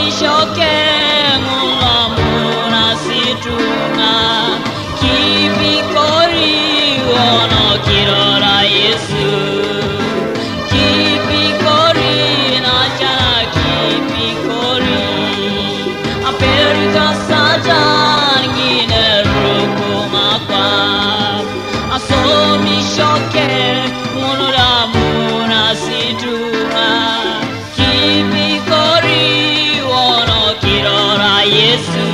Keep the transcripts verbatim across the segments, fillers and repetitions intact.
Shoke ng'ulo muna situnga, kipikori wono kirora Yesu. Kipikori na chana kipikori. Aperika Satan ngine ruku makwa. Asomi shoke ng'ulo muna situnga. Kipikori wono kirora Yesu.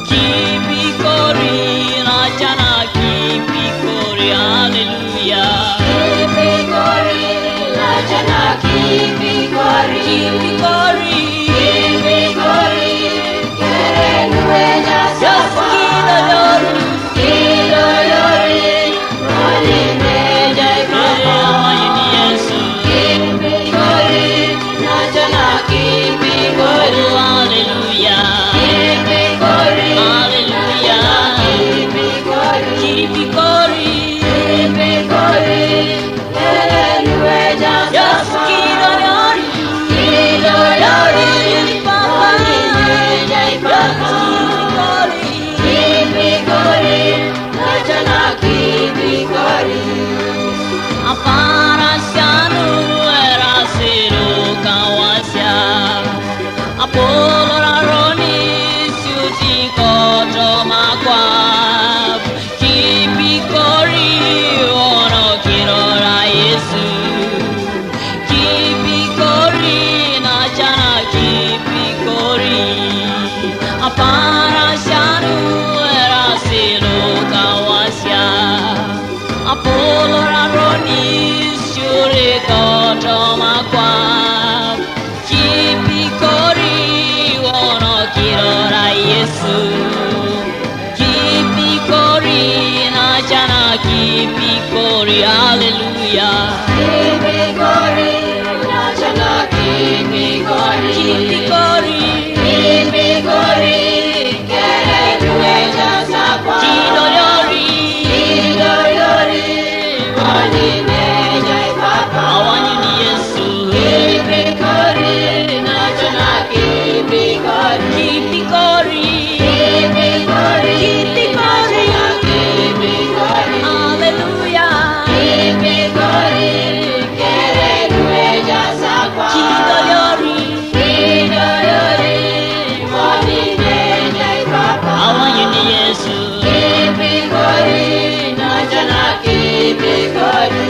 Kipikori na chana kipikori. Hallelujah. Kipikori na chana kipikori. Kipikori. Kipikori. Kerenu eja. Yes, sakwa. Kidodori. Kidodori. Aparasianu era siru kawasia. Apolo raroni siuti koto makwa. Kipikori wono kirora Yesu. Kipikori na chana kipikori. Aparasianu era siru kawasia. Apolo raroni siuri koto makwa. Kipikori wono kirora Yesu. Kipikori na chana kipikori. Hallelujah. Kipikori na chana kipikori. Kipikori. Kipikori. Hallelujah. Kidodori. Kidodori. Awanyini Yesu. Kipikori na chana kipikori.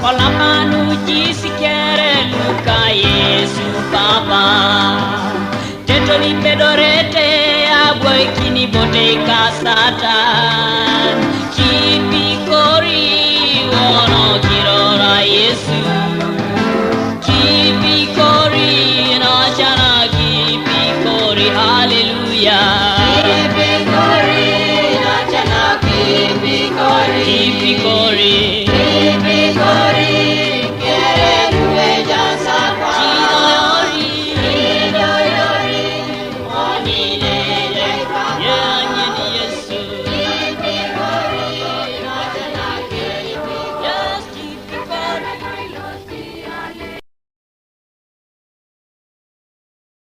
Olamanu jisikere luka Yesu Papa. Teto ni pedorete abwe kini bote ka Satan. Kipikori wono kirora Yesu. Kipikori na chana kipikori. Hallelujah. Kipikori na chana kipikori. Kipikori.